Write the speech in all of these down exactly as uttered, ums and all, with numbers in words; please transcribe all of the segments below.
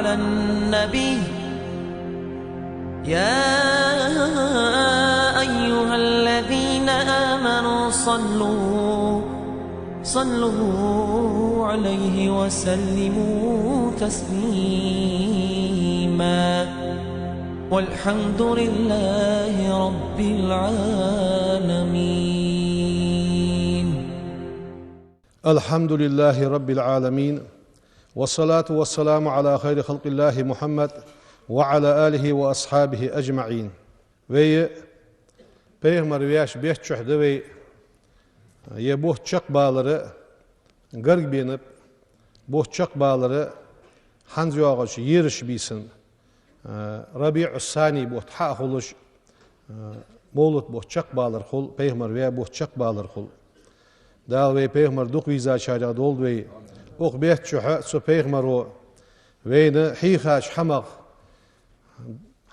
النبي، يا أيها الذين آمنوا صلوا، صلوا عليه وسلموا تسليما. والحمد لله رب العالمين. الحمد لله رب العالمين. والصلاة والسلام على خير خلق الله محمد وعلى آله وأصحابه أجمعين. Вай пайхамар веш бетта чухь да вай, е бутт чакхбалар гаргабенаб, бутт чакхбалар хӀанз йоагӀача ераш бийсан, а, РабиӀу-ссани бутт хьа а хулаш, а, мовлат бутт чакхбалар хул, пайхамар веш бутт чакхбалар хул. Дала вай пайхамар дукха везачарех долда вай. Укх бетта чухь цу пайхамаро вайна хьийхача хӀамах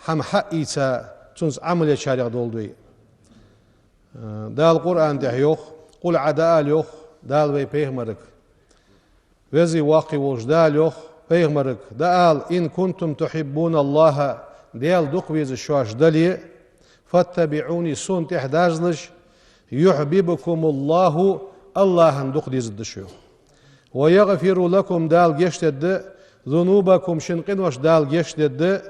хӀама хьаийца, цунца Ӏамал ечарех долда вай. Дала Къуръан тӀа йоах, къул Ӏа дӀаала йоах Дала вай пайхамарга. Веза-воккха волча Дала йоах пайхамарга: «دعال إن كنتم تحبون الله», Даьла дукха везаш шоаш дале, «فاتبعوني», сона тӀехьа дазалаш, «يحببكم الله», АллахӀа дукха дезаргда шо. «ويغفر لكم», Дала гешт дергда, «ذنوبكم», шун къинош Дала гешт дергда,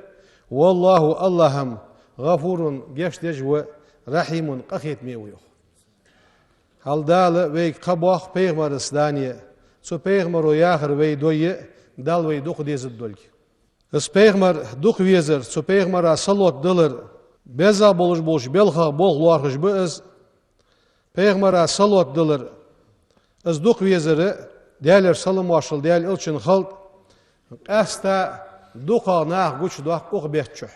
«والله», АллахӀ-м, «غفور», гешт деш ва, «رحيم», къахетаме ва, йоах. Хьал Дала вайга кхаъ боаккх пайхамарца дане, цу пайхамаро яхар вай дойя, Дала вай дукха дезаргдолга. Из пайхамар дукха везар, цу пайхамара салот далар, беза болаш болча белхах болх лоархӀаш ба из. Пайхамара салот далар, из дукха везар, Даьлера салам-моаршал Даьла Элчанна хилда, къаьстта дукхагӀа нах гучадоаккх укх бетта чухь,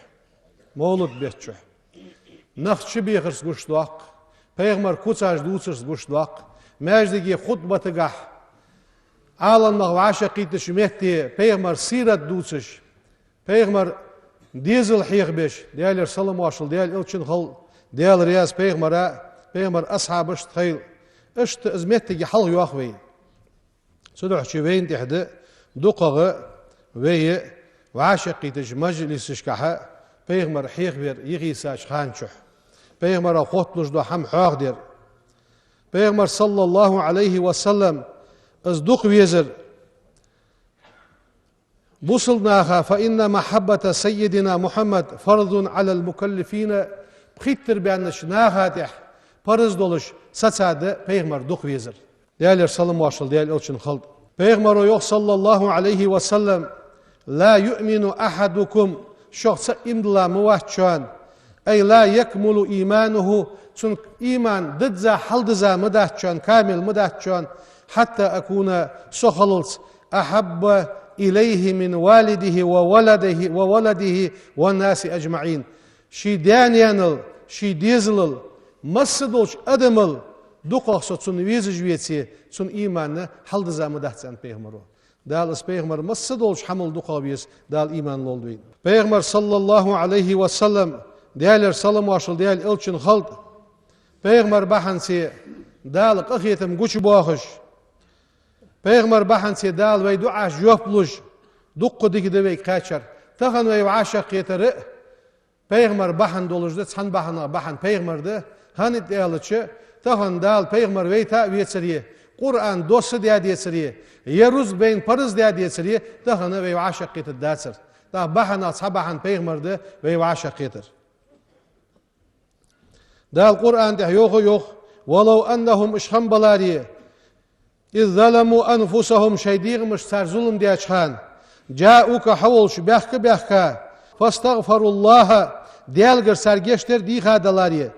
мовлат бетта чухь. Нах чубехарца гучадоаккх, пайхамара куцаш дувцарца гучадоаккх, маьждиге хутбатагахь, Ӏаламнах вӀашагӀкхийтача метте пайхамара сират дувцаш, пайхамара дезал хьехабеш, Даьлера салам-моаршал Даьла Элчанна хилда, Даьла раьза пайхамара, пайхамара асхьабашта хийла. Иштта из моттиг хьалха йоах вай. Цудухьа вайна тӀехьа да дукхагӀа вай вӀашагӀкхийтача мажлисашкахьа пайхамар хьехавар йихийсача хана чухь, пайхамара хотталуш дола хӀама хьоахадер. Пайхамар, صلى الله عليه وسلم, из дукха везар. Бусалба наха: «فإن محبة سيدنا محمد فرض على المكلفين», пхийттара баьннача наха тӀехь парз долаш сацад пайхамар дукха везар. Даьлера салам-моаршал Даьла Элчанна хилда. Пайхамаро йоах, صلى الله عليه وسلم: «لا يؤمن أحدكم», шох цаӀ иман дилла ма вац шоана, «أي لا يكمل إيمانه», цун иман дизза хьалдизза ма дац шоана, камил ма дац шоана, «حتى أكون», со хилалца, «أحب إليه من والده وولده، وولده والناس أجمعين». Ший даь-наьнал, ший дезалал, масса долча адамал дукхагӀа со цунна везаш веце, цун иман хьалдизза ма дац, аьннад пайхамаро. Дала из пайхамар масса долча хӀамал дукхагӀа веза, Дала иман лолда вайна. Пайхамар, صلى الله عليه وسلم, Даьлера салам-моаршал Даьла Элчанна хилда, пайхамара бахьанце Дала къахетам гучабоахаш, пайхамара бахьанце Дала вай дуӀашта жоп луш, дукха дика да вайга кхаьчар. Тахан вай вӀашагӀкхетар пайхамара бахьан долаш да, цхьан бахьанах бахьан пайхамар да. ХӀана аьлча, тахан Дала пайхамар вайта а вецаре, Къуръан доссадаь децаре, е рузба вайна парз даь децаре, тахан вай вӀашагӀкхетаргдацар. ТӀаккха бахьанах цхьа бахьан пайхамар да вай вӀашагӀкхетар. Дала Къуръан тӀа йоах, йоах: «ولو أنهم», уж хиннабаларе, «إذ ظلموا أنفسهم», шоай дегӀамашта цар зулам даьча хана, «جاءوك», хьо волча баьхка а баьхка, «فاستغفروا الله», Даьлагара цар гешт дар дийхадаларе,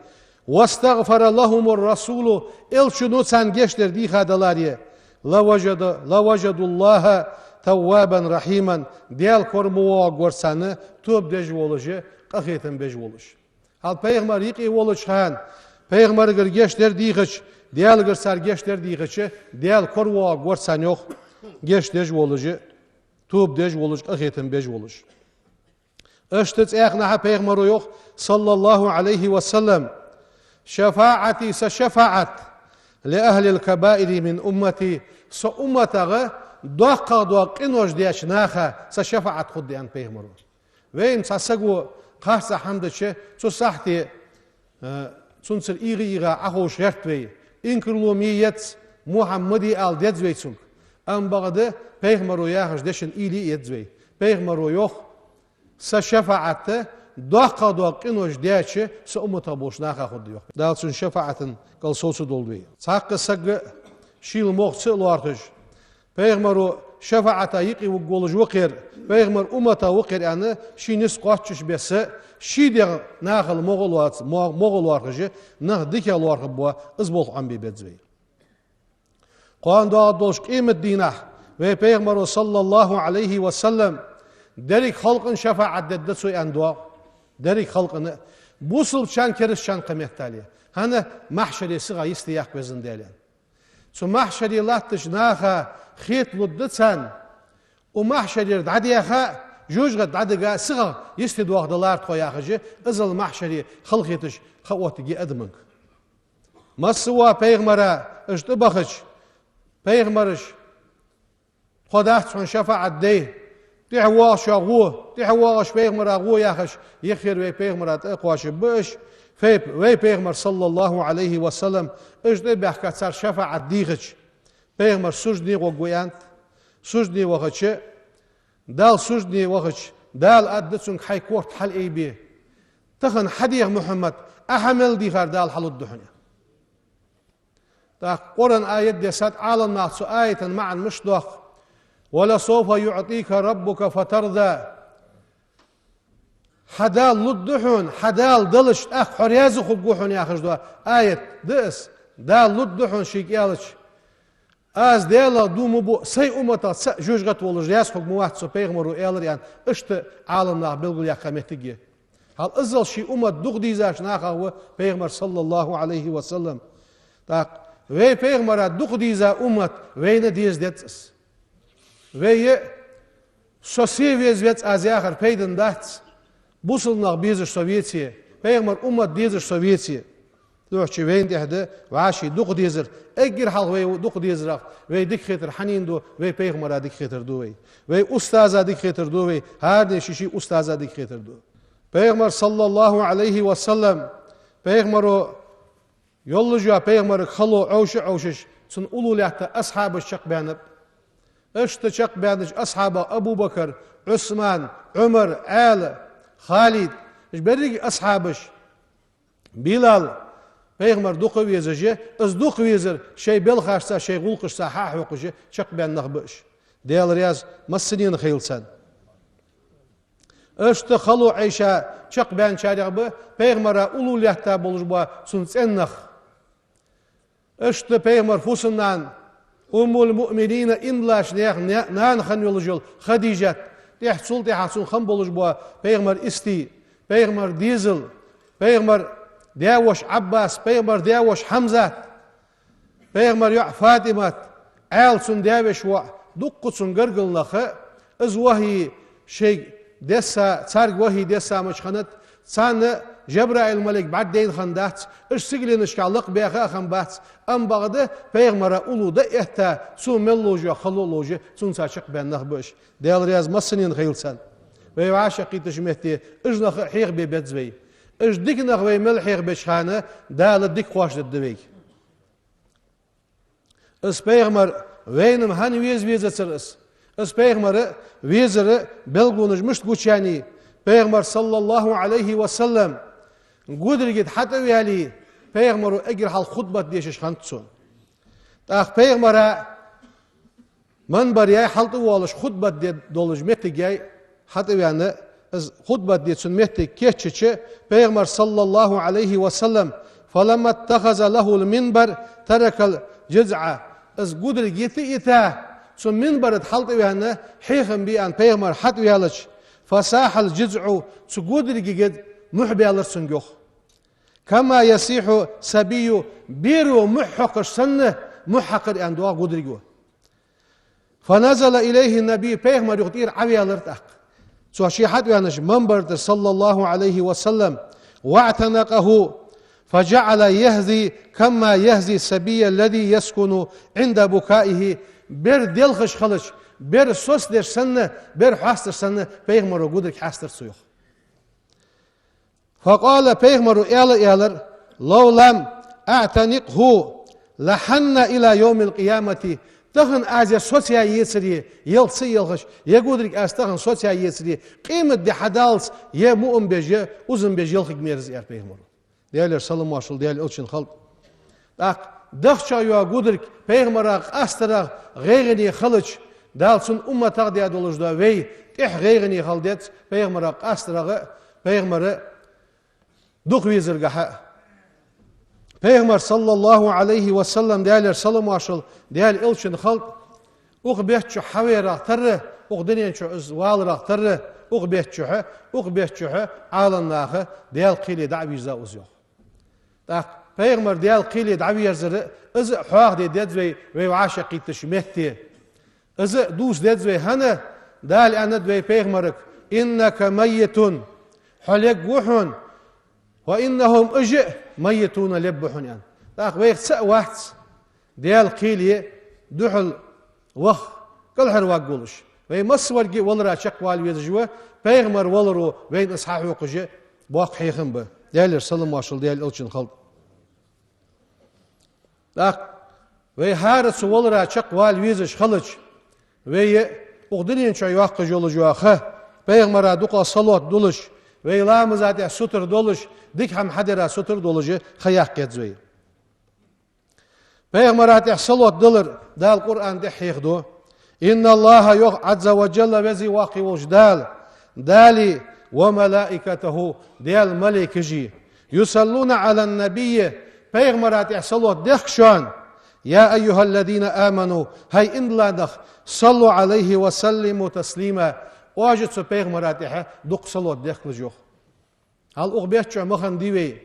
«واستغفر لهم الرسول», Элчано царна гешт дар дийхадаларе, «لوجد، لوجدوا الله توابا رحيما», Даьла кора ма воагӀаргвар царна тоба деш волаш, къахетам беш волаш. Хьал пайхамар юкъе волча хана, пайхамарагара гешт дар дийхача, Даьлагара цар гешт дар дийхача, Даьла кора воагӀаргвар царна, йоах, гешт деш волаш, тоба деш волаш, къахетам беш волаш. Иштта цхьаькханахьа пайхамаро йоах, صلى الله عليه وسلم: «شفاعتي», са шафаӀат, «لأهل الكبائر من أمتي», са умматагара доккхагӀа дола къинош деча наха са шафаӀат хургда, аьннад пайхамаро. Вайна цхьа саго кхарцахьа хӀама дича, цу сахьте, э, цунцара ийгӀа-ийгӀа Ӏоховша гӀерт вай. Инкарло ма е еза, мухьам ма де ала деза вай цунга. Амма бакъда пайхамаро яхача дешан уйла е еза вай. Пайхамаро йоах: «Са шафаӀат доккхагӀа дола къинош деча са умматах болча наха хургда», йоах. Дала цун шафаӀата кӀал совцадолда вай. Цхьаккха саг шийла могӀа ца а лоархӀаш, пайхамара шафаӀата юкъе вугаргволаш ва-кх ер, пайхамара умматах ва-кх ер аьнна, ший низ кхоачаш бесса, ший дегӀ нахал могӀа лоац-, мо-, могӀа лоархӀаш, нах дикагӀа лоархӀаргба, из болх Ӏомабе беза вай. Кхоана доагӀаргдолча къематдийнахьа вай пайхамаро, саллаллахӀу Ӏалайхи ва саллам, деррига халкъа шафаӀат дергда цо аьнна доагӀа. Деррига халкъа. Бусалба чан, кераста чан кхы меттел. ХӀана? Махьшаре сиха йисте яккха веза Даьла. Цу махьшаре латтача наха хеталургда царна, укх махьшарера дӀадаьха, жожагӀате дӀадига сиха йисте доагӀаргда-кх тхо яхаш, иззал махьшаре халахеташ ха оттаргья адамашка. Масса а пайхамара уж тӀабахача, пайхамараш: «Тхо дац хьона шафаӀат деш, тӀехьа воагӀачоа гӀо, тӀехьа воагӀача пайхамара гӀо», яхаш, юххера вай пайхамара тӀа а кхоачаргба уж. Вай, вай пайхамар, саллаллахӀу Ӏалайхи ва саллам, уж тӀабаьхка цар шафаӀат дийхача, пайхамар сужуде гӀоргва, аьннад. Сужуде вахача, Дала сужуде вахача, Дала аргда цунга: «Хьай корта хьалъайбе. Тахан хьадеха, Мухьаммад, Ӏа хьа мел дийхар Дала хьалургда хьона». ТӀаккха Къуръан аят дессад, Ӏаламнаха цу аята маӀан мишта доаккх: «ولسوف يعطيك ربك فترضى». Хьа Дала лургда хьона, хьа Дала далча тӀаккха хьо раьза хургва хьона яхаш дола аят да из. Дала лургда хьона шийга аьлча: «Аз Даьлах дув ма буъ, сай умматах цаӀ жожагӀате волаш раьза хургва ма вац со», пайхамаро аьлар аьнна, иштта Ӏаламнаха белгалъяьккха моттиг я. Хьал иззал ший уммат дукха дезача нахах ва пайхамар, саллаллахӀу Ӏалайхи ва саллам. ТӀаккха вай пайхамара дукха деза уммат вайна деза деза из. Вай а, со се веза веза аз яхар пайдана дац. Бусалба нах безаш со веце, пайхамара уммат дезаш со веце. Духьа вайна тӀехь да вӀаший дукха дезар. Эггара хьалха вай дукха дезарах, вай дика хетар хьанна да? Вай пайхамара дика хетар да вай. Вай устаза дика хетар да вай. ХӀаране ший-ший устаза дика хетар да. Пайхамар, саллаллахӀу Ӏалайхи ва саллам, пайхамаро йоллаш йола пайхамарга хало Ӏовша а Ӏовшаш, цун уллув лаьтта асхьабаш чакхбаьннаб. Иштта чакхбаьннача асхьабех Абу Бакр, Ӏусман, Ӏумар, Ӏаьла, Халид, уж беррига асхьабаш, Билал, пайхамар дукха везаш, из дукха везар шоай белхашца, шоай гӀулакхашца хьа а хьокхаш чакхбаьнна нах ба уж. Даьла раьза массанена хийла царна. Иштта хало Ӏовша чакхбаьнначарех ба пайхамара уллув лаьтта болаш бола цун цӀен нах. Иштта пайхамара фусам-нана, уммул-муъминина, иман долча наьха на-, нана хинна йолаш йола Хадижат, тӀехьа цул тӀехьа цун хам болаш бола пайхамара истий, пайхамара дезал, пайхамара даь-воша Ӏаббас, пайхамара даь-воша Хьамзат, пайхамара йоӀ ФатӀимат, Ӏаьла цун даь-веший воӀ, дуккха цун гаргара нах, из вахьи шоайга десса, царга вахьи десса мачханат, царна Жабраил малайк бӀаргадайна хиннадац, уж сигаленашка лакхабаьха а хиннабац, амма бакъда пайхамара уллув дӀаэтта, цо мел ловш йола хало а ловш, цунца чакхбаьнна нах ба уж. Даьла раьза массанена хийла царна. Вай вӀашагӀкхийтача метте уж нах а хьехабе беза вай. Уж дика нах вай мел хьехабеча хана, Дала дика кхоачашдергда вайга. Из пайхамар вайна-м хӀана веза везацар из? Из пайхамар везара белгалонаш мишта гучаяьннай? Пайхамар, саллаллахӀу Ӏалайхи ва саллам, гударга тӀа хьатӀаваьле, пайхамаро эггара хьалха хутбат дешаш хиннад цо. ТӀаккха пайхамара минбар яй хьалтӀавоалаш, хутбат де долаш моттиг яй хьатӀаваьнна, из хутбат де цун моттиг кийчъяьча, пайхамар, саллаллахӀу Ӏалайхи ва саллам: «فلما اتخذ له المنبر ترك الجذع». Из гударг йита а йита, цу минбара тӀа хьалтӀаваьнна, хьехам бе аьнна пайхамар хьатӀаваьлча, «فصاح الجذع», цу гударгага мухь баьлар цунга, йоах. «كما يصيح الصبي», беро мухь хьокхаш санна, мухь хьакхар аьнна доагӀа гударго. «فنزل إليه النبي», пайхамар юха тӀера Ӏоваьлар тӀаккха. Цо ше хьатӀаваьннача минбара тӀара, саллаллахӀу Ӏалайхи ва саллам, «واعتنقه فجعل يهزي كما يهزي الصبي الذي يسكن عند بكائه». Бер делхаш хилча, бер соцадеш санна, бер хьасташ санна, пайхамара гударг хьастар цо, йоах. فقال, пайхамара аьлар, аьлар: لو لم أعتنقه لحن إلى يوم القيامة. Тахан аз ер соцаяь ецаре, елха ца елхаш, ер гударг аз тахан соцаяь ецаре, къематди хьадаллалца ер муъам беш, узам беш елхаргья-кх из, аьлар пайхамара. Даьлера салам-моаршал Даьла элчан хилда. ТӀаккха дахчах йоагӀа гударг пайхамара къастарах гӀайгӀане хилча, Дала цун умматах даь долаш да вай, тӀех гӀайгӀане хила деза пайхамара къастарах, пайхамара дукха везаргахьа. Пайхамар, صلى الله عليه وسلم, Даьлера салам-моаршал Даьла элчан хилда, укх бетта чу хьаварах тарра, укх дунен чу из валарах тарра, укх бетта чу, укх бетта чу Ӏаламнаха Даьла кхеле дӀа а вийрзав из, йоах. ТӀаккха пайхамар Даьла кхеле дӀаверзар, из а хьоахаде деза вай, вай вӀашагӀкхийттача метте. Из а дувца деза вай, хӀана, Дала аьннад вай пайхамарга: إنك ميت, хьо лергва хьона, وإنهم, уж а, ميتون, лергба хьона, аьнна. ТӀаккха вайх цаӀ вац Даьла кхеле духьал ваха, кӀалхарваргволаш. Вай массаварг а валара чакхвала везаш ва, пайхамар валаро вайна из хьахьокхаш боккха хьехам ба. Даьлера салам-моаршал Даьла элчан хилда. ТӀаккха вай хӀара цу валара чакхвала везаш хилча, вай укх дунен чу йоаккхаш йола ха, пайхамара дукха салот дулаш, вай ламаза тӀа сутара долаш, дика хӀама хьадара сутара долаш ха яккха еза вай. Пайхамара тӀа салот далар Дала Къуръан тӀа хьехаду: إن الله, йоах, عز وجل, веза-воккха волча Дала, Дала, وملائكته, Даьла малейкаш а, يصلون على النبي, пайхамара тӀа салот дехк шоана, يا أيها الذين آمنوا, хӀай ийман дилла нах, صلوا عليه وسلموا تسليما, оаш а цу пайхамара тӀа дукха салот дехкалаш, йоах. Хьал укх бетта чу ма хиннадий вай.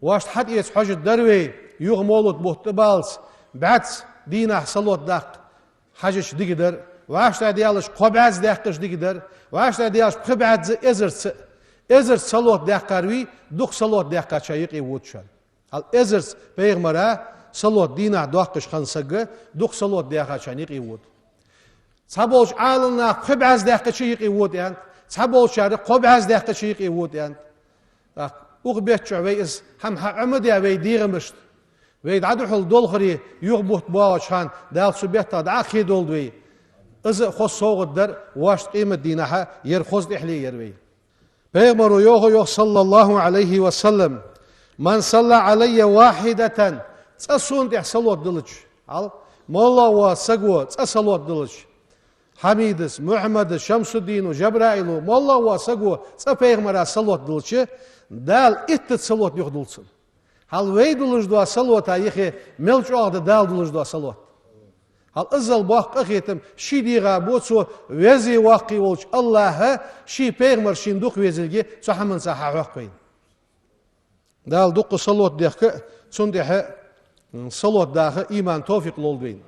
Воашта хьатӀаэца хьожаргдар вай, юха мовлат бутт тӀабаллалца, бӀаьзза дийнахьа салот даккха хьажача дика дар, вӀаштӀехьа даьлча кхо бӀаьзза даьккхача дика дар, вӀаштӀехьа даьлча пхи бӀаьзза, эзарза, эзарза салот даьккхар вий, дукха салот даьккхача юкъе вода шоана. Хьал эзарза пайхамара салот дийнахьа доаккхаш хинна саг дукха салот даьхачарна юкъе вода. Цхьаболча Ӏаламнаха пхи бӀаьзза даьккхача юкъе вода аьннад, цхьаболчар кхо бӀаьзза даьккхача юкъе вода аьннад. ТӀаккха укх бетта чу вай из хӀама хьаӀомадаь вай дегӀамашта, вай дӀадухьал долхаре юха бутт боагӀача хана Дала цу бетта дӀа а кхедолда вай. Из а хоза совгӀат дар воашта къематдийнахьа, ер хоза тӀехьале яр вай. Пайхамара йоах, йоах, صلى الله عليه وسلم: من صلى علي واحدة, цкъа сона тӀа салот диллача, хьал, моллагӀа вола саго цкъа салот диллача, Хьамидас, Мухьаммадас, Шамсуддинас, Жабраилас, моллагӀа вола саго цкъа пайхамара салот диллача, Дала иттаза салот юхадул цунна. Хьал вай дулаш дола салота юхе мел чӀоагӀа да Дала дулаш дола салот. Хьал иззал боккха къахетам ший дегӀа бу цо, веза-воккха волча АллахӀа ший пайхамар шийна дукха везилга цу хӀаманца хьахьокх вайна. Дала дукха салот дехка, цунна тӀа салот даха иман, товфикъ лолда вайна.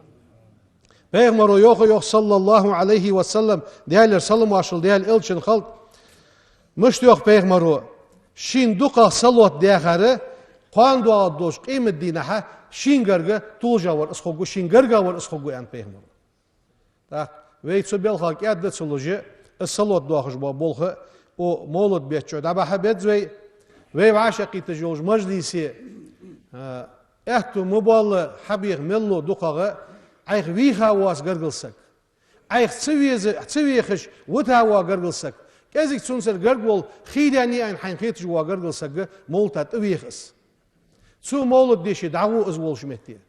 Пайхамара йоах, йоах, صلى الله عليه وسلم, Даьлера салам-моаршал Даьла элчан хилда, мишта йоах пайхамара: шийна дукхагӀа салот даьхар кхоана доагӀаргдолча къематдийнахьа шийна гарга тулжа вар из хургва, шийна гарга вар из хургва, аьннад пайхамара. ТӀаккха вай цу балхах кӀаьда ца луш, из салот доахаш бола болх а, укх мовлат бетта чу дӀабахьа беза вай, вай вӀашагӀкхийтташ йолча мажлисе, а, аьттув ма боалла, хьабеха мел лу дукхагӀа, Ӏайха вийха воаца гаргара саг, Ӏайха ца веза, ца вехаш вита вола гаргара саг, кӀезига цунцара гарга вола хий даьннад аьнна хьайна хеташ вола гаргара саг мовлата тӀавеха из. Цу мовлат деше дӀагӀо из волча метте.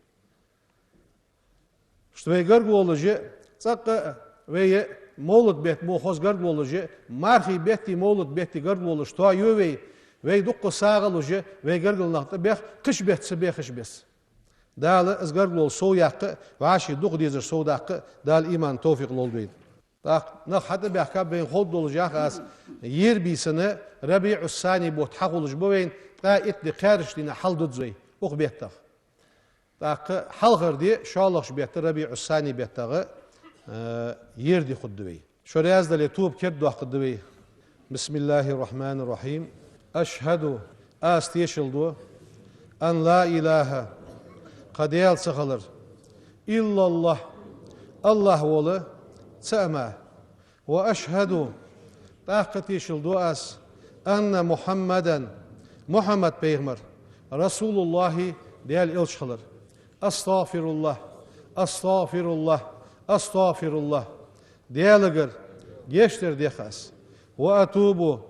Иштта вай гарга волаш а, цӀаккха а вай мовлат бетта мо хоза гарга волаш а, мархий бетти мовлат бетти гарга волаш тоаюв вай, вай дукха сагӀа луш а, вай гаргара нах тӀабех, кхыча бетта ца бехаш бесса. Дала из гарга вола сов яккха а, вӀаший дукха дезар сов даккха а Дала иман, товфикъ лолда вайна. ТӀаккха нах хьатӀабаьхкаб, вайна ховргдолаш, яхаш, ер бийсанна РабиӀу-ссани бутт хьахулаш ба вайна, ткъаь итт ди кхаьрача дийнахьа хьалдуза вай укх беттах. ТӀаккха хьалхара ди шоллагӀча бетта, РабиӀу-ссани беттагӀа, э, ер ди хургда вай. Шо раьза дале, тоба кердадоаккхаргда вай. بسم الله الرحمن الرحيم. أشهد, аз тешал ду, أن لا إله, кхы Даьла ца хилар, إلا الله, АллахӀ вола цаӀ мара. وأشهد, тӀаккха тешал ду аз, أن محمدا, Мухьаммад пайхамар, رسول الله, Даьла элча хилар. أستغفر الله، أستغفر الله، أستغفر الله. Даьлагара гешт дар дех аз. وأتوب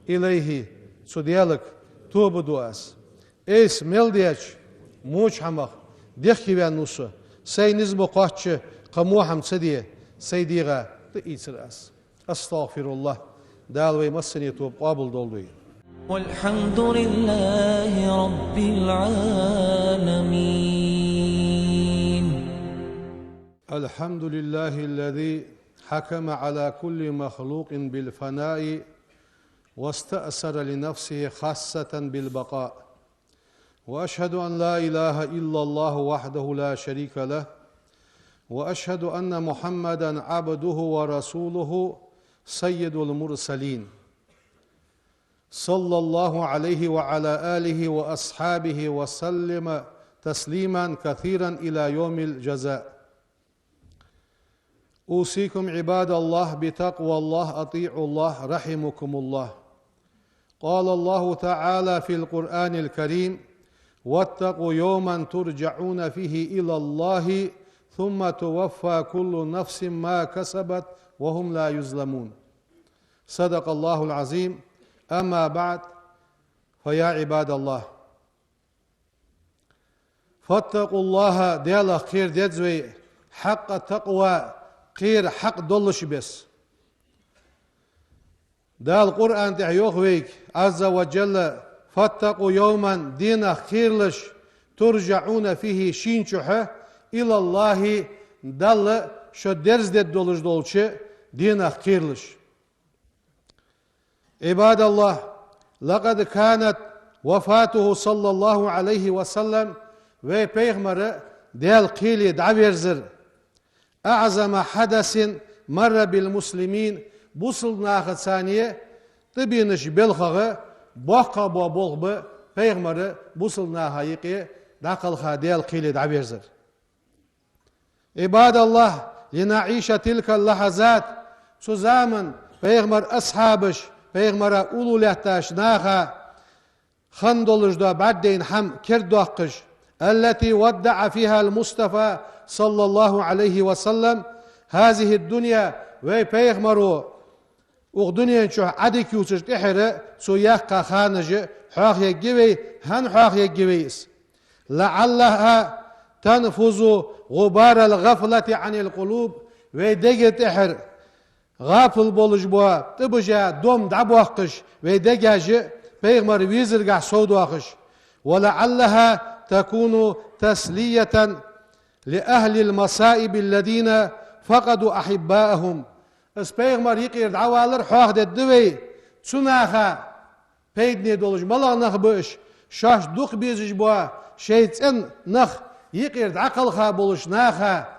إليه, цу Даьлага тоба ду аз. Айса мел деча моча хӀамах дехкеваьнна ва со, сай низ ма кхоачча кхы во хӀама ца де, сай дегӀа тӀаийцар аз. أستغفر الله. Дала вай массане тоба къоабал долда вай. والحمد لله رب العالمين. الحمد لله الذي حكم على كل مخلوق بالفناء واستأثر لنفسه خاصة بالبقاء. وأشهد أن لا إله إلا الله وحده لا شريك له، وأشهد أن محمدا عبده ورسوله سيد المرسلين، صلى الله عليه وعلى آله وأصحابه وسلم تسليما كثيرا إلى يوم الجزاء. أوصيكم عباد الله بتقوى الله، أطيعوا الله، رحمكم الله. قال الله تعالى في القرآن الكريم: واتقوا يوما ترجعون فيه إلى الله ثم توفى كل نفس ما كسبت وهم لا يظلمون. صدق الله العظيم. أما بعد، فيا عباد الله، فاتقوا الله, Даьлах кхера деза вай, حق التقوى, кхера хьакъ долаш беса. Дала Къуръан тӀа йоах вайга, عز وجل: فاتقوا يوما, дийнах кхералаш, ترجعون فيه, шийна чухьа, إلى الله, Далла шо дерзадергдолаш долча дийнах кхералаш. عباد الله، لقد كانت وفاته صلى الله عليه وسلم, вай пайхамар Даьла кхеле дӀаверзар, أعظم حدث مر بالمسلمين, бусалба нахаца тӀабенача балхах боккхагӀа бола болх ба пайхамар бусалба наха юкъе дӀакхалха Даьла кхеле дӀаверзар. عباد الله، لنعيش تلك اللحظات, цу заман пайхамара асхьабаш, пайхамара уллув лаьттача наха хинна долаш дола бӀаргадайна хӀама кердадоаккхаш, التي ودع فيها المصطفى صلى الله عليه وسلم هذه الدنيا, вай пайхамаро укх дунен чу Ӏодика ювцаш тӀехьара цо яьккха ханаш хьоахаергья вай, хӀана хьоахаергья вай из? لعلها تنفض غبار الغفلة عن القلوب, вай дегий тӀехьара гӀафал болаш бола тӀабижа дом дӀабоаккхаш, вай дегаш пайхамар везаргахьа совдоахаш. ولعلها تكون تسلية لأهل المصائب الذين فقدوا أحباءهم. Из пайхамар юкъера дӀавалар хьоахадергда вай цу наха, пайдане долаш малагӀа нах ба уж, шоашта дукха безаш бола шоай цӀен нах юкъера дӀакхалха болаш наха,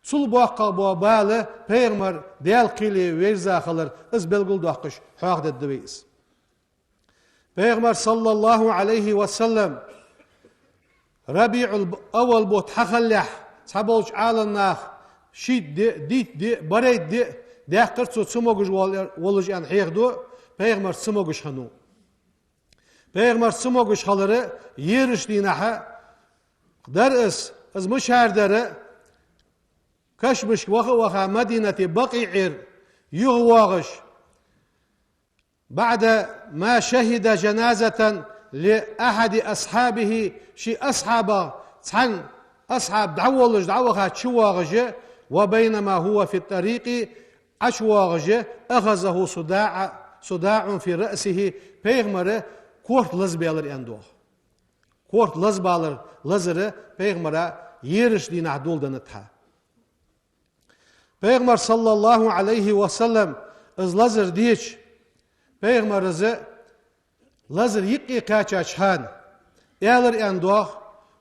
цул боккхагӀа бола бала пайхамар Даьла кхеле верза хилар, из белгалдоаккхаш хьоахадергда вай из. Пайхамар, صلى الله عليه وسلم, РабиӀул-аввал бутт хьахиллалехь, цхьаболча Ӏаламнаха шийтта ди, дийтта ди, барайтта ди даьккхар цо цамогаш вол-, волаш аьнна хьехаду, пайхамар цамогаш хиннав. Пайхамар цамогаш хилара ераш дийнахьа дар из, из мишта дар, кашамашка ваха а ваха Мадинате БакъиӀера юхавоагӀаш, بعد ما شهد جنازة لأحد أصحابه, ший асхьабех цхьан асхьаб дӀаволлаш дӀаваха чувоагӀаш, وبينما هو في الطريق, ӀочувоагӀаш, أخذه صداع، صداع في رأسه, пайхамара корта лазабаьлар аьнна доагӀа. Корта лазабалар, лазар пайхамара ераш дийнахьа доладеннад хьа. Пайхамар, صلى الله عليه وسلم, из лазар деча, пайхамара из лазар юкъе кхаьчача хана аьлар аьнна доагӀа: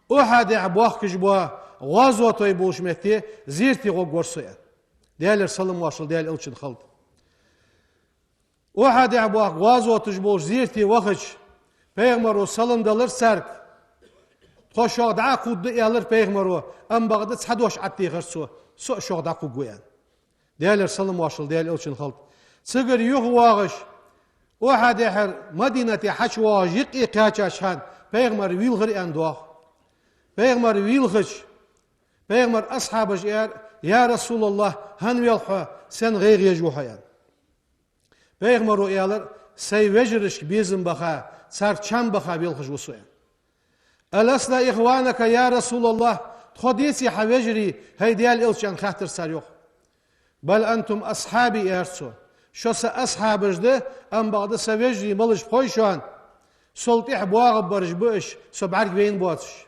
Ухьудехьа боахкаш бола гӀазотой болча метте зерате гӀоргвар со аьнна. Даьлера салам-моаршал Даьла элчанна хилда. Ухьудехьа боахка гӀазоташ болча зерате вахача, пайхамаро салам делар царга: Тхо шух дӀакхувргда, аьлар пайхамаро, амма бакъда цхьа дош Ӏаттехар цо, со а шух дӀакхувргва, аьнна. Даьлера салам-моаршал Даьла Элчанна хилда. Цигара юхавоагӀаш, Ухьудехьара Мадинате хьачувоагӀаш юкъе кхаьчача хана пайхамар вийлхар, аьнна, доагӀа. Пайхамар вийлхача, пайхамара асхьабаша аьлар: «Я РасулаллахӀ, хӀана велх хьо, сенна гӀайгӀа еш ва хьо?» — аьнна. Пайхамаро аьлар: «Сай вежарашка безам баха, царга чам баха велхаш ва со», — аьнна. «ألسنا إخوانك يا رسول الله؟ Тхо деций хьа вежарий, хӀай Даьла Элча?» — аьнна, хаьттар цар, йоах. «بل أنتم أصحابي», — аьлар цо. «Шо са асхьабаш да, амма бакъда са вежарий малаш ба хой шоана. Сол тӀехьа боагӀаргбараш ба уж, со бӀаргавайна боацаш.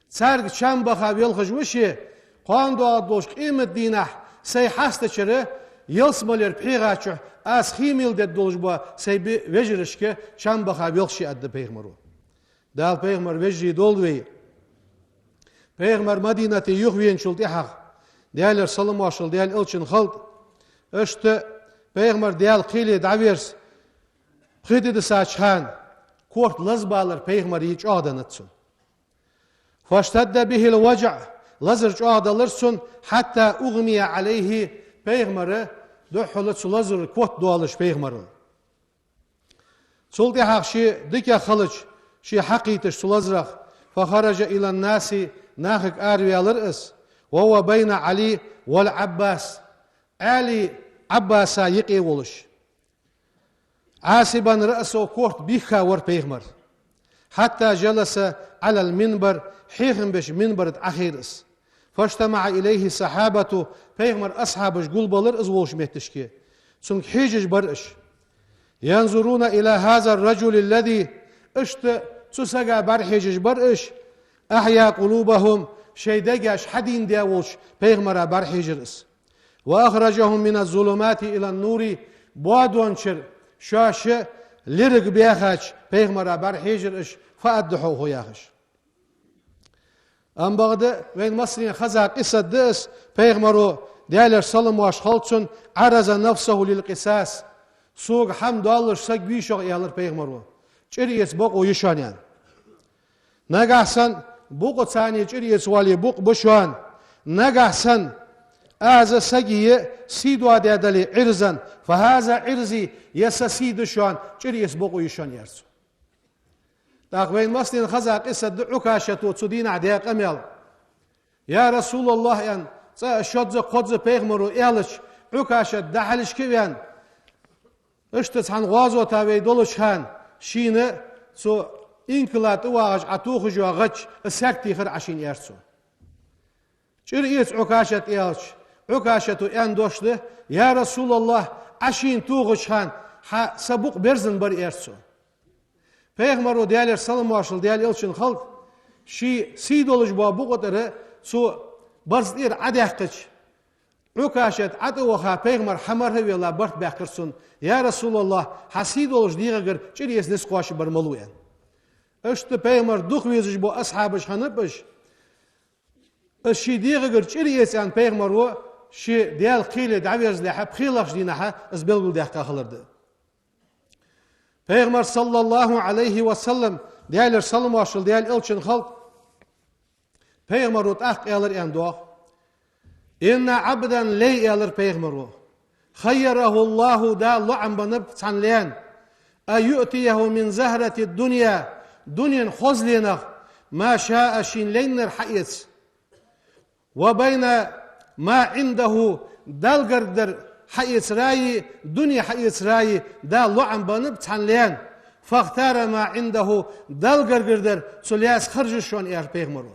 Царга чам баха велхаш ва ше, кхоана доагӀаргдолча къемата дийнахьа сай хьастачара, ялсмалера пхьегӀа чу аз хиймел дергдолаш бола сай бе-, вежарашка чам баха велх ше», — аргда пайхамаро. Дала пайхамара вежарий долда вай. Пайхамар Мадинате юхавеначул тӀехьагӀа, Даьлера салам-моаршал Даьла Элчанна хилда, иштта пайхамар Даьла кхеле дӀаверза пхи ди дисача хана, корта лазабалар пайхамара чӀоагӀденнад цунна. «فاشتد به الوجع», лазар чӀоагӀделар цунна, «حتى أغمي عليه», пайхамар духхьал цу лазара котдоалаш пайхамара. Цул тӀехьагӀа ше дикагӀа хилча, ше хьакхийташ цу лазарах, «فخرج إلى الناس», нахага араваьлар из, «وهو بين علي والعباس», Ӏаьлеи Ӏаббасаи юкъе волаш. «عاصبا رأسه», корта бийхка вар пайхамар. «حتى جلس على المنبر», хьехам беш минбара тӀа Ӏохайра из. «فاجتمع إليه الصحابة», пайхамара асхьабаш гулбелар из волча метташка. Цунга хьежаш бар уж. «ينظرون إلى هذا الرجل الذي», иштта цу сага бӀарахьежаш бар уж, «أحيا قلوبهم», шоай дегаш хьадийна даь волча пайхамара бӀарахьежар из. «وأخرجهم من الظلمات إلى النور», боадончара шоаш лерага баьхача пайхамара бӀарахьежар уж, «فأدحوه», яхаш. Амма бакъда вайна массанена хеза къиссат да из, пайхамаро, Даьлера салам-моаршал хилда цунна, «عرض نفسه للقصاص», сога хӀама доаллаш саг вий шох, аьлар пайхамаро, чӀир эца бокъо я шоана, аьнна. Нагахьа санна букъа царна чӀир эца вале букъ ба шоана. Нагахьа санна аз сага сий доадаь дале, «عرضا فهذا عرضي», ер са сий да шоана, чӀир эца бокъо я шоана, аьлар цо. ТӀаккха вайна массанена хеза къиссат да Ӏукашата цу дийнахьа даь къамаьл. «Я РасулаллахӀ», — аьнна, цкъа а шозза, кхозза пайхамаро аьлча, Ӏукашат дӀахьалхашка а ваьнна, иштта цхьан гӀазота вай долча хана, шийна цу инкала тӀа вагӀаш Ӏотохаш йола гӀаж, из саьрг тийхар Ӏа шийна, аьлар цо. «ЧӀир эца, Ӏукашат», — аьлча, Ӏукашата аьнна дош да: «Я РасулаллахӀ, Ӏа шийна тохача хана хьа са букъ берзан бар», — аьлар цо. Пайхамаро, Даьлера салам-моаршал Даьла Элчанна хилда, ший сий долаш бола букъа тӀара цо барзкъа тӀера Ӏодаьккхача, Ӏукашат Ӏо тӀа ваха, пайхамар хьамархӀавелла, барт баьккхар цунна: «Я РасулаллахӀ, хьа сий долча дегӀагара чӀир эца низ кхоачаш бар малув?» — аьнна. Иштта пайхамар дукха везаш бола асхьабаш хиннаб уж. Из ший дегӀагара чӀир эца аьнна пайхамаро ше Даьла кхеле дӀаверзалехьа, пхелагӀча дийнахьа из белгалдаьккха хилар да. Пайхамар, саллаллахӀу Ӏалайхи ва саллам, Даьлера салам-моаршал Даьла Элчанна хилда, пайхамаро тӀаккха аьлар, аьнна доагӀа: «إن عبدا», лай, аьлар пайхамаро, «خيره الله», Дала лоӀам беннаб цхьан лаьна, «أن يؤتيه من زهرة الدنيا», дунен хозленах, «ما شاء», шийна лайнар хьаэца. «وبين ما عنده», Далла гаргара хьаэцараи, дуне хьаэцараи Дала лоӀам беннаб цхьан лаьна, «فاختار ما عنده», Далла гаргара дар цу лаьца харжа шоана, аьлар пайхамаро.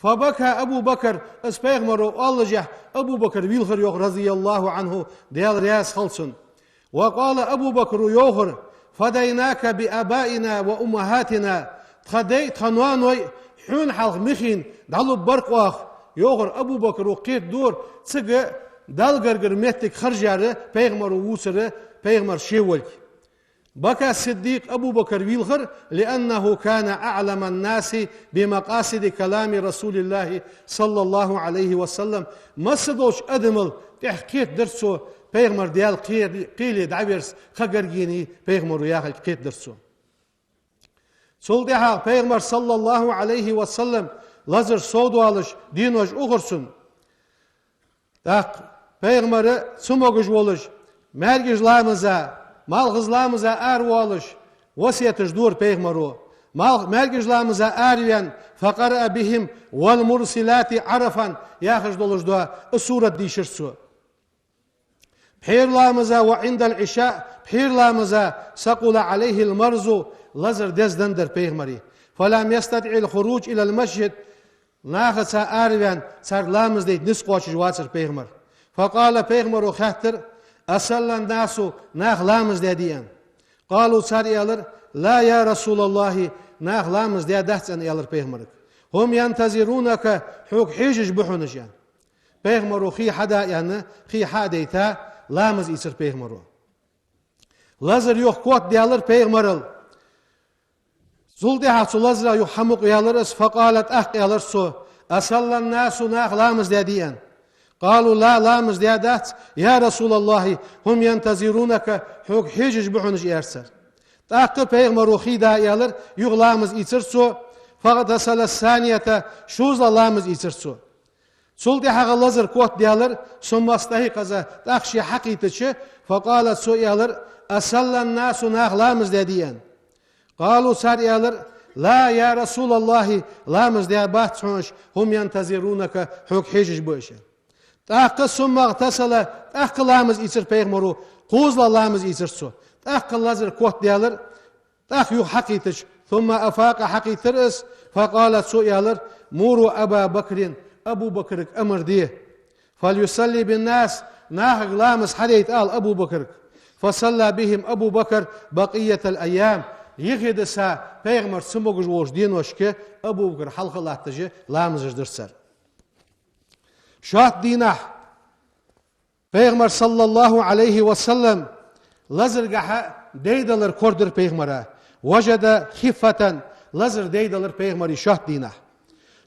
«فبكى أبو بكر», из пайхамаро оаллашехь, Абу Бакр вийлхар, йоах, «رضي الله عنه», Даьла раьза хилва цунна. «وقال أبو بكر», йоахар: «فديناك بآبائنا وأمهاتنا», тха даьй, тха ноаной хьона хьалха михийна дӀалургбар-кх оаха, йоахар. Абу Бакро кхетадора цига Далла гаргара моттиг харжаяр, пайхамаро вувцар, пайхамар ше волга. «بكى الصديق», Абу Бакр вийлхар, «لأنه كان أعلم الناس بمقاصد كلام رسول الله صلى الله عليه وسلم». Масса долча адамал тӀех кхетадар цо, пайхамар Даьла кхе-, кхеле дӀаверза кхы гаргга пайхамаро яхилга кхетадар цо. Цул тӀехьагӀа пайхамар, саллаллахӀу Ӏалайхи ва саллам, лазар совдоалаш денош ухар цун. ТӀаккха пайхамара цамогаш волаш, маьркӀажа ламаза, малхаза ламаза аравоалаш, васкеташ дора пайхамаро. Мал-, маьркӀажа ламаза араваьнна, «فقرأ بهم والمرسلات عرفا» яхаш долаш дола сурат дийшар цо. Пхьера ламаза, «وعند العشاء», пхьера ламаза, «ثقل عليه المرض», лазар деза денна дар пайхамара. «فلم يستطع الخروج إلى المسجد», нахаца араваьнна, царга ламаз дайта низ кхоачаш вацар пайхамар. «فقال», пайхамаро хаьттар: «أصلى الناس», наха ламаз даьдий аьнна. «قالوا», цар аьлар: «لا يا رسول الله», наха ламаз даьдац аьнна, аьлар пайхамарга. «هم ينتظرونك», хьога хьежаш ба хьона уж аьнна. Пайхамаро хий хьада аьнна, хий хьа а дайта, ламаз ийцар пайхамаро. Лазар юха котдаьлар пайхамарал. Цул тӀехьагӀа цу лазара юха хьамукъаваьлар из, «فقال», тӀаккха аьлар цо: «أصلى الناس», наха ламаз даьдий аьнна. «قالوا لا», ламаз даьдац, «يا رسول الله، هم ينتظرونك», хьога хьежаш ба хьона уж, аьлар цар. ТӀаккха пайхамаро хий да аьлар, юха ламаз ийцар цо, «فاغتسل الثانية», шозлагӀа ламаз ийцар цо. Цул тӀехьагӀа лазар котдаьлар, «ثم استيقظ», тӀаккха ше хьакхийттача, «فقال», цо аьлар: «أصلى الناس», наха ламаз даьдий аьнна. «قالوا», цар аьлар: «لا يا رسول الله», ламаз даьбац хьона уж, «هم ينتظرونك», хьога хьежаш ба уж. ТӀаккха «ثم اغتسل», тӀаккха ламаз ийцар пайхамаро, кхозлагӀа ламаз ийцар цо. ТӀаккха лазар котдаьлар, тӀаккха юха хьакхийттача, «ثم أفاق», хьакхийттар из, «فقال», цо аьлар: «مروا أبا بكر», Абу Бакарга амар де. «فليصل بالناس», нахага ламаз хьадайта ала Абу Бакарга. «فصلى بهم أبو بكر بقية الأيام». Юхедиса пайхамар цамогаш волча деношка Абу Бакар хьалха а латташ ламазаш дир цар. Шоатта дийнахьа пайхамар, саллаллахӀу Ӏалайхи ва саллам, лазаргахьа дайдалар корадир пайхамара. «وجد خفة», лазар дайдалар пайхамара шоатта дийнахьа.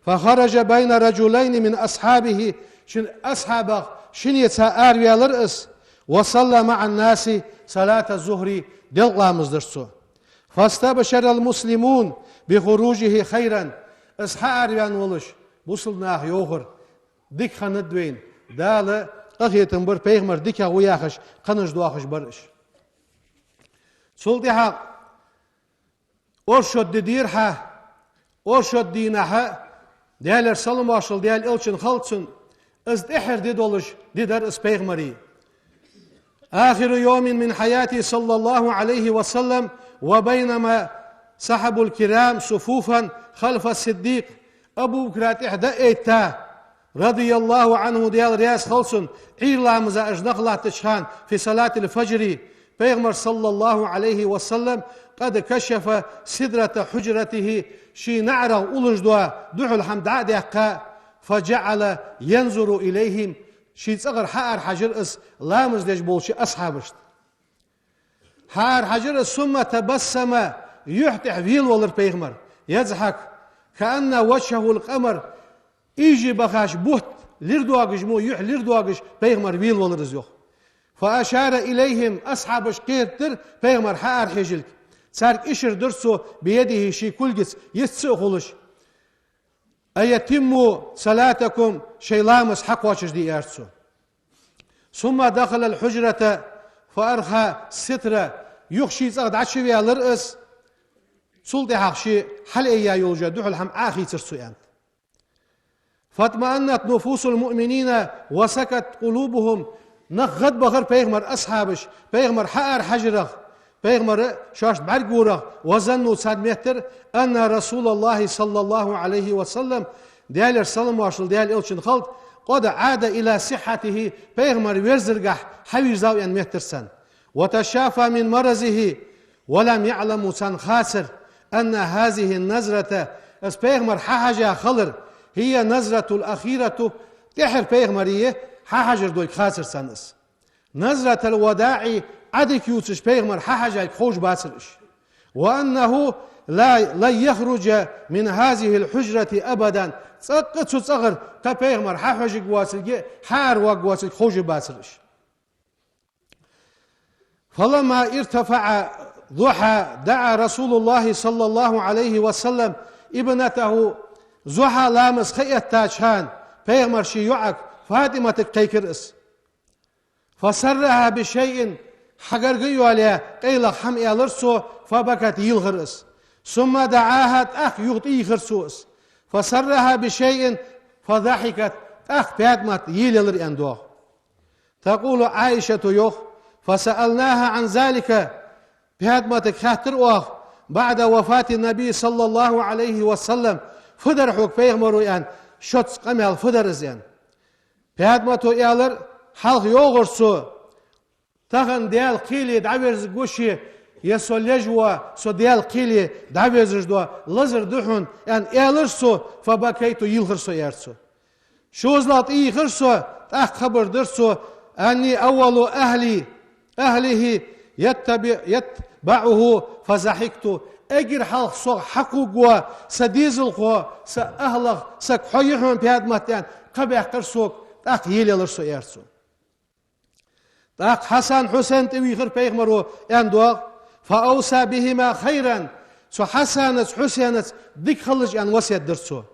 «فخرج بين رجلين من أصحابه», шин асхьабех шиннеца араваьлар из, «وصلى مع الناس صلاة الظهر», делкъа ламаз дир цо. «فاستبشر المسلمون بخروجه خيرا». Из хьаараваьнна волаш, бусалба наха йоахар: «Дика хиннад вайна, Дала къахетам бир, пайхамар дикагӀа ва яхаш, кхаьнаш доахаш бар уж». Цул тӀехьагӀа оршот ди дийрхьа, оршот дийнахьа, Даьлера салам-моаршал Даьла элчанна хилда цунна, из тӀеххьара ди долаш ди дар из пайхамара. «آخر يوم من حياته صلى الله عليه وسلم وبينما صحب الكرام صفوفا خلف الصديق». Абу Бакара тӀехьа дӀа а этта, радияллахӀу Ӏанху, Даьла раьза хилва цунна, Ӏуйра ламаза уж нах латтача хана, «في صلاة الفجر», пайхамар, саллаллахӀу Ӏалайхи ва саллам, «قد كشف سترة حجرته», ший наӀарах уллаш дола духьал хӀама дӀа а даьккха, «فجعل ينظر إليهم», ший цӀагӀара хьаарахьажар из ламаз деш болча асхьабашта. Хьаарахьажар из, «ثم تبسم», юхь тӀехьа велавелар пайхамар, «يضحك كأن وجهه القمر», ийжа бахаш бутт лир доагаш мо, юхь лир доагаш пайхамар велавелар из, йоах. «فأشار إليهم», асхьабашка кхетадир пайхамар хьаарахьежалга. Царга ишар дир цо, «بيده», ший кулгаца, йист ца а хулаш: «أن أتموا صلاتكم», шоай ламаз хьакхоачашде, аьлар цо. «ثم دخل الحجرة فأرخى الستر», юха ший цӀагӀа дӀачуваьлар из, цул тӀехьагӀа ше хьалъайя йолча духьал хӀама Ӏохийцар цо, аьннад. «فاطمأنت نفوس المؤمنين وسكنت قلوبهم». Нах гӀадбахар пайхамара асхьабаш, пайхамар хьаарахьажарах, пайхамар шоашта бӀаргагурах, «وظنوا», царна моттар, «أن رسول الله صلى الله عليه وسلم», Даьлера салам-моаршал Даьла элчанна хилда, «قد عاد إلى صحته», пайхамар верзаргахьа хьавийрзав аьнна моттар царна. «وتشافى من مرضه», «ولم يعلموا», царна хацар, «أن هذه النظرة», из пайхамар хьахьажа хилар, «هي النظرة الأخيرة», тӀеххьара пайхамара хьахьажар долга хацар царна из. «نظرة الوداع», Ӏадика ювцаш пайхамар хьахьажалга ховш бацар уж. «وأنه لا، لن يخرج من هذه الحجرة أبدا», цӀаккха цу цӀагӀара кхы пайхамар хьахьожаргвоацилга, хьаараваргвоацилга ховш бацар уж. «فلما ارتفع الضحى دعا رسول الله صلى الله عليه وسلم ابنته, зухьа ламаз ха эттача хана пайхамара ший йоӀага ФатӀиматага кхайкар из. فسرها بشيء, хьагарга а йоалаяь, къайлагӀа хӀама аьлар цо, فبكت, йийлхар из. ثم دعاها, тӀаккха юха тӀайийхар цо из. فسرها بشيء فضحكت, тӀаккха ПаьтӀмат йийлаелар, аьнна доагӀа. تقول عائشة, йоах: فسألناها عن ذلك, ПаьтӀматага хаьттар оаха, بعد وفاة النبي صلى الله عليه وسلم, фу дар хьога пайхамаро, аьнна, шоца къамаьл фу дар из, аьнна. ПаьтӀмато аьлар, хьалха йоахар цо: тахан Даьла кхеле дӀаверзаргва ше, е со леш вола, со Даьла кхеле дӀавезаш дола лазар да хьона, аьнна, аьлар цо, فبكيت, йийлхар со, аьлар цо. ШозлагӀа тӀайийхар со, тӀаккха хабар дир цо: أني أول أهلي, أهله يتبع, يتبعه فضحكت. Эггара хьалха сох хьакхувргвола са дезалхо, са ахӀлах саг хьо я хьона, ПаьтӀмат, аьнна, кхаъ баьккхар сога, тӀаккха йийлаелар со, аьлар цо. ТӀаккха Хьасан, Хьусен тӀавийхар пайхамаро, аьнна доагӀа: فأوصى بهما خيرا. Цу Хьасанаца, Хьусенаца дика хилалаш, аьнна, васкет дир цо.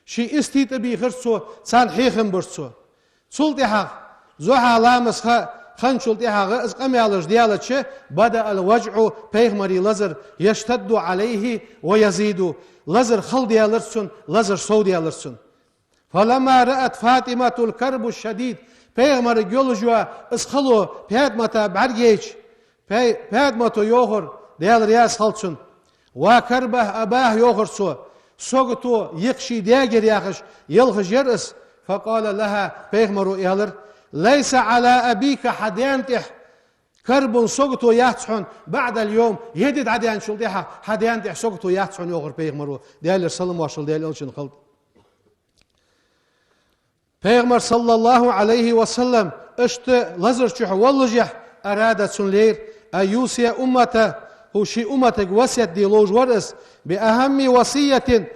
Ший истий тӀабийхар цо, царна хьехам бир цо. Цул тӀехьагӀа, зухьа ламаз ха хинначул тӀехьагӀа, из къамаьлаш даьлча, بدأ الوجع, пайхамара лазар, يشتد عليه ويزيد, лазар хала даьлар цун, лазар сов даьлар цун. فلما رأت فاطمة الكرب الشديد, пайхамарга йолаш йола из хало ПаьтӀмата бӀаргайча, Пай-, ПаьтӀмато йоахар, Даьла раьза хилва цунна: ва карбах, абах, йоахар цо, сагото, екха ший даьгара, яхаш, йоалхаш яр из. فقال لها, пайхамаро аьлар: ليس على أبيك, хьа даьна тӀа كرب, сагото яц хьона, بعد اليوم, ер ди дӀадаьнначул тӀехьагӀа хьа даьна тӀа сагото яц хьона, йоахар пайхамаро, Даьлера салам-моаршал Даьла элчанна хилда. Пайхамар, صلى الله عليه وسلم, иштта лазар чу воллашехь, أراد, цунна лайра, أن يوصي أمته, ший умматага васкет де ловш вар из, بأهم وصية,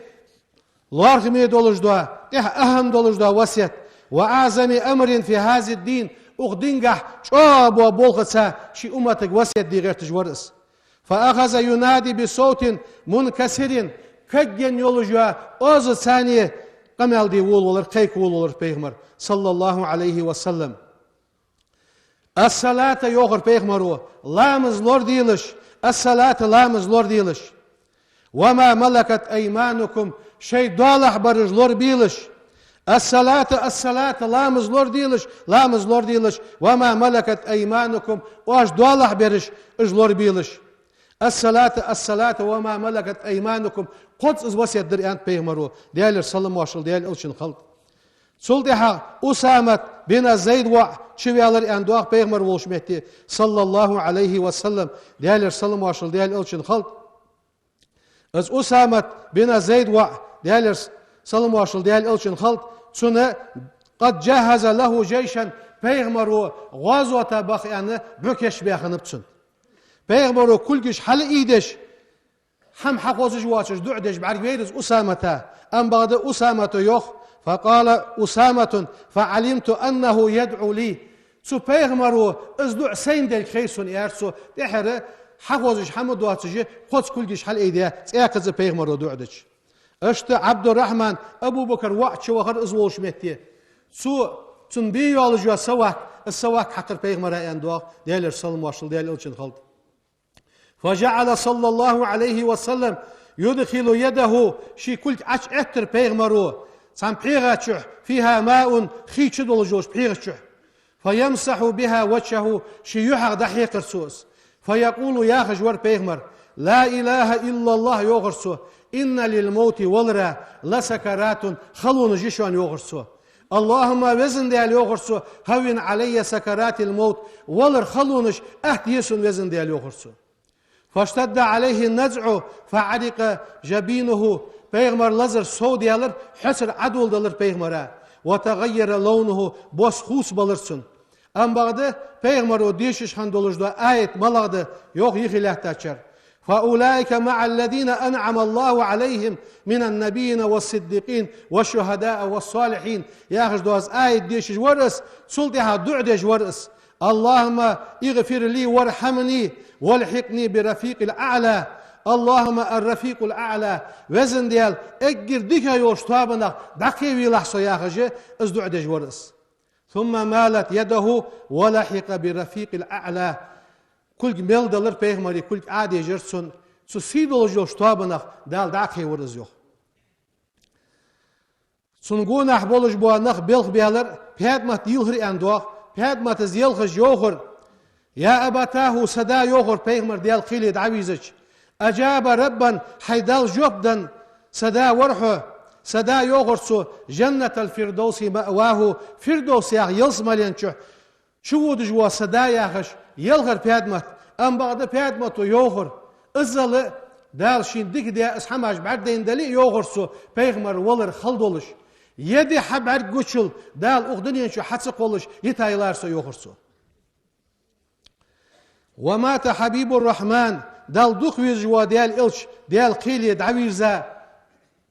лоархӀаме долаш дола, тӀех ахӀам долаш дола васкет, وأعظم أمر في هذا الدين, укх динагахь чӀоагӀа бола болхаца ший умматага васкет де гӀерташ вар из. فأخذ ينادي بصوت منكسر, каггенна йолаш йола оазаца къамаьл де волавелар, кхайка волавелар пайхамар, صلى الله عليه وسلم. الصلاة, йоахар пайхамаро, ламаз лораделаш, الصلاة, ламаз лораделаш. وما ملكت أيمانكم, шоай доалахьа бараш лорабелаш. الصلاة، الصلاة, ламаз лораделаш, ламаз лораделаш. وما ملكت أيمانكم, оаш доалахьа бараш, уж лорабелаш. الصلاة، الصلاة، وما ملكت أيمانكم, кхозза из васкет дир, аьннад пайхамаро, Даьлера салам-моаршал Даьла элчанна хилда. Цул тӀехьагӀа Усамат бин Зайда воӀ чуваьлар, аьнна доагӀа пайхамар волча метте, صلى الله عليه وسلم, Даьлера салам-моаршал Даьла элчанна хилда. Из Усамат бин Зайда воӀ, Даьлера салам-моаршал Даьла элчанна хилда, цунна, قد جهز له جيشا, пайхамаро гӀазота баха аьнна бӀу кийчбаь хиннаб цунна. Пайхамаро кулгаш хьалъайдеш, хӀама хьахозаш воацаш дуӀа деш бӀаргавайра из Усамата. Амма бакъда Усамата йоах: فقال أسامة: فعلمت أنه يدعو لي. Цу пайхамаро из дуӀа сайна делга хайра сона, аьлар цо, тӀехьара хьахозаш хӀама доацаш, кхозза кулгаш хьалъайдаь, цӀаькхаза пайхамаро дуӀа дича. Иштта Ӏабдуррахьман, Абу Бакра воӀ чувахар из волча метте. Цо, цунна бе йоаллаш йола савак, из савак хьакхар пайхамара, аьнна доагӀа, Даьлера салам-моаршал Даьла элчанна хилда. فجعل صلى الله عليه وسلم يدخل يده, ший кулг Ӏочуэттар пайхамаро цхьан пхьегӀа чу, فيها ماء, хий чу долаш йолча пхьегӀа чу. فيمسح بها وجهه, ший юхьах дӀахьекхар цо из. فيقول, яхаш вар пайхамар: لا إله إلا الله, йоахар цо, إن للموت, валара, لسكرات, халонаш я шоана, йоахар цо. اللهم, Веза Даьла, йоахар цо, هون علي سكرات الموت, валара халонаш атта е сона, Веза Даьла, йоахар цо. فاشتد عليه النزع فعرق جبينه, пайхамара лазар сов даьлар, хьоцар Ӏодоладелар пайхамара, وتغير لونه, бос хувцабелар цун. Амма бакъда пайхамаро дешаш хинна долаш дола аят малагӀа да, йоах, юхе лаьттачар: فأولئك مع الذين أنعم الله عليهم من النبيين والصديقين والشهداء والصالحين, яхаш дола аят дешаш вар из, цул тӀехьагӀа дуӀа деш вар из: اللهم اغفر لي وارحمني والحقني بالرفيق الأعلى. اللهم الرفيق الأعلى. Везан Даьла, эггара дикагӀа йолча тоабанах дӀакхевийлахь со, яхаш, из дуӀа деш вар из. ثم مالت يده ولحق بالرفيق الأعلى. Кулг мел делар пайхамара, кулг Ӏодежар цун, цу сий долаш йолча тоабанах Дала дӀакхевар из, йоах. Цун гонахьа болаш бола нах белхабаьлар, ПаьтӀамат йийлхар аьнна доагӀа, ПаьтӀамат из елхаш йоахар: «يا أبتاه», са да, йоахар пайхамара, Даьла кхеле дӀавийрзача. «أجاب ربا», хьай Далла жоп даь са да вар хьо, са да, йоахар цо, «جنة الفردوس مأواه», Фирдовс яха ялсмален чу чуводаш вола са да, яхаш, елхар ПаьтӀамат. Амма бакъда ПаьтӀамата йоахар: «Иззал Дала шийна дика даь, из хӀамаш бӀаргадайна дале а, — йоахар цо, — пайхамар валар хала долаш. Е ди хьабӀаргагучул Дала укх дунен чу хьа ца кхоллаш йитаяьлар со», — йоахар цо. «ومات حبيب الرحمن», Далла дукха везаш вола Даьла элча Даьла кхеле дӀавийрза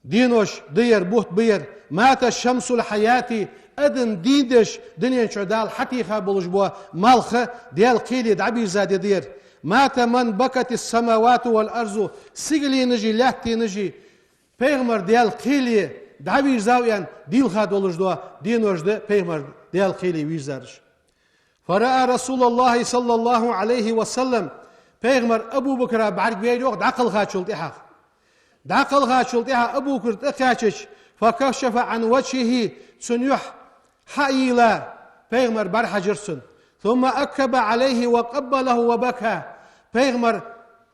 денош да ер, бутт ба ер. «مات شمس الحياة», адам дийна деш, дунен чу Дала хьатеха болаш бола малх Даьла кхеле дӀабийрза ди да ер. «مات من بكت السماوات والأرض», сигаленаши лаьттанаши пайхамар Даьла кхеле дӀавийрзав аьнна дийлха долаш дола денош да пайхамар Даьла кхеле вийрзараш. «فرأى رسول الله صلى الله عليه وسلم», пайхамар Абу Бакра бӀаргавайра, йоах, дӀакхалхачул тӀехьагӀа. ДӀакхалхачул тӀехьагӀа Абу Бакр тӀакхаьчача, «فكشف عن وجهه», цун юхь хьайийлла, пайхамар бӀарахьежар цунна. «ثم أكب عليه وقبله وبكى», пайхамар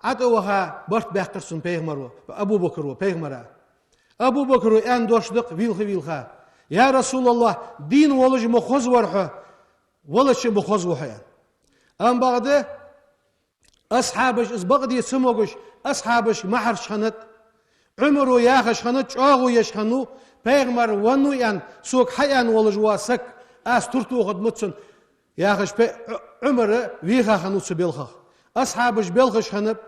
ӀотӀаваха барт баьккхар цунна пайхамара, Абу Бакра, пайхамара. Абу Бакра аьнна дош да-кх вийлха-вийлха: «يا رسول الله, дийна волаш ма хоза вар хьо, валача ма хоза ва хьо», — аьнна. Амма бакъда асхьабаш из бакъде ца могаш, асхьабашка ма хьарчаш хиннад. Ӏумара яхаш хиннад, чӀоагӀо еш хиннав: «Пайхамар веннав аьнна сога хьааьнна волаш вола саг, аз тур тохаргда цунна», — яхаш, пе-, Ӏу-, Ӏумар вийха хиннав цу балхах. Асхьабаш балхаш хиннаб,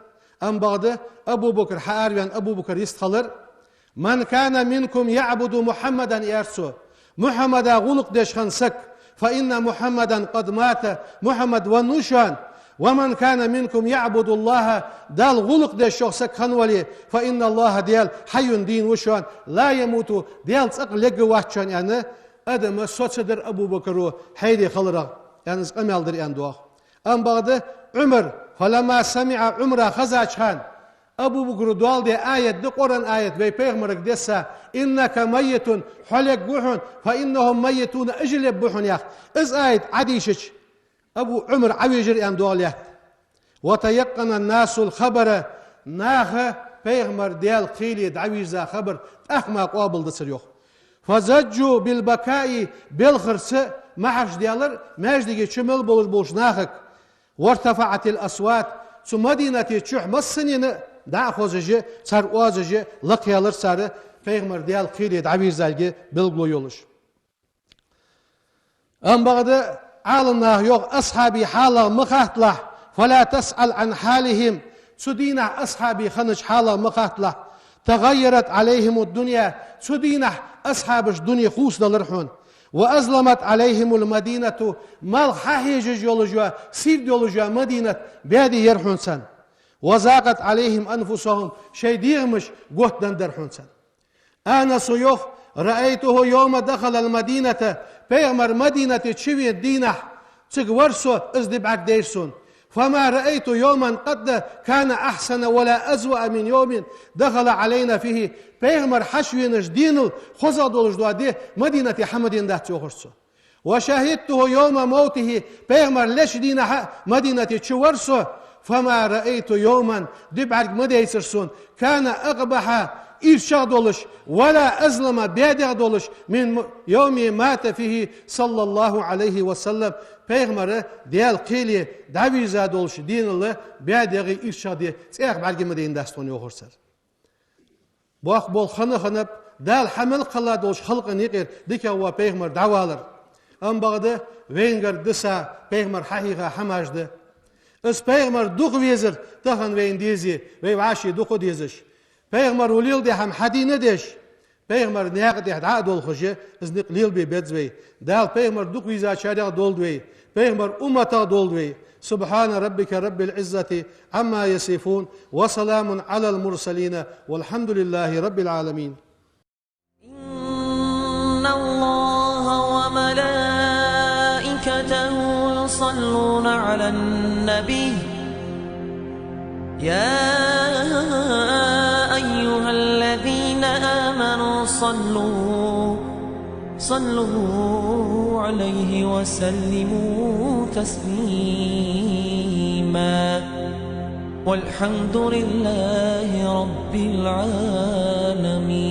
амма бакъда Абу Бакр хьаараваьнна, Абу Бакр йистхилар. «من كان منكم يعبد محمدا», — аьлар цо, — Мухьаммада гӀулакх деш хинна саг, «فإن محمدا قد مات», Мухьаммад веннав шоана. «ومن كان منكم يعبد الله», Далла гӀулакх деш йола саг хинна вале, «فإن الله», Даьла, «حي», дийна ва шоана, «لا يموت», Даьла цӀаккха лергвац шоана, аьнна, адам соцадар Абу Бакра хьайре хиларах, аьнна, из къамаьл дир аьнна доагӀа. Амма бакъда Ӏумар, «فلما سمع», Ӏумара хезача хана, Абу Бакра доаладаь аят да, Къуръан аят, вай пайхамарга десса: «إنك ميت», хьо лергва хьона, «فإنهم ميتون», уж лергба хьона, яха. Из аят Ӏодийшача, Абу Ӏумар Ӏовежар аьнна доагӀа лаьтта. «وتيقن الناس الخبر», наха пайхамар Даьла кхеле дӀавийрза хабар тӀаккха мара къоабалдацар, йоах. «فضجوا بالبكاء», балхарца ма хьарчадаьлар маьждиге чу мел болаш болча нахага. «وارتفعت الأصوات», цу Мадинате чухь массанена дӀа а хозаш, цар оазаш лакхъяьлар цар, пайхамар Даьла кхеле дӀавийрзалга белгало йолаш. Амма бакъда Ӏаламнаха йоах: асхьабий хьалах ма хатталахь, «فلا تسأل عن حالهم», цу дийнахьа асхьабий хиннача хьалах ма хатталахь, «تغيرت عليهم الدنيا», цу дийнахьа асхьабашта дуне хувцадалар хьона, «وأظلمت عليهم المدينة», малх хьахьежаш йолаш йола, сийрда йолаш йола Мадинат баьде яр хьона царна, «وضاقت عليهم أنفسهم», шоай дегӀамаш готта дар хьона царна. Анаса йоах: «رأيته يوم دخل المدينة», пайхамар Мадинате чувена дийнахьа цига вар со, из ди бӀаргадайра сона. «فما رأيت يوما قط كان أحسن ولا أسوأ من يوم دخل علينا فيه». Пайхамар хьачувенача денал хозагӀа долаш дола ди Мадинате хьа ма дена дац, йоахар цо. «وشهدته يوم موته», пайхамар леча дийнахьа а Мадинате чувар со, «فما رأيت يوما», ди бӀарга ма дайцар сона, «كان أقبح», ийрчагӀа долаш, «ولا أظلم», баьдегӀа долаш, «من يوم مات فيه صلى الله عليه وسلم», пайхамар Даьла кхеле дӀавийрза долча денал баьдегӀи ийрчагӀа ди цӀаьхха бӀарга ма дайна дац тхона, йоахар цар. Боккха болх хинна хиннаб, Дала хьа мел кхелла долча халкъа юкъера дикагӀа вола пайхамар дӀавалар. Амма бакъда вайна гарга дисса пайхамар хьахьийха хӀамаш да. Из пайхамар дукха везар тахан вайна дезе, вай вӀаши дукха дезаш. Пайхамар ву леладаь хӀама хьадийна деш, Пайхамара наькъа тӀа дӀа а долхаш, из никъ лелабе беза вай. Дала пайхамар дукха везачарех долда вай. Пайхамара умматах долда вай. سبحان ربك رب العزة عما يصفون، وسلام على المرسلين، والحمد لله رب العالمين. إن الله وملائكته يصلون على النبي، يا أيها الذين آمنوا صلوا، صلوا عليه وسلموا تسليما. والحمد لله رب العالمين.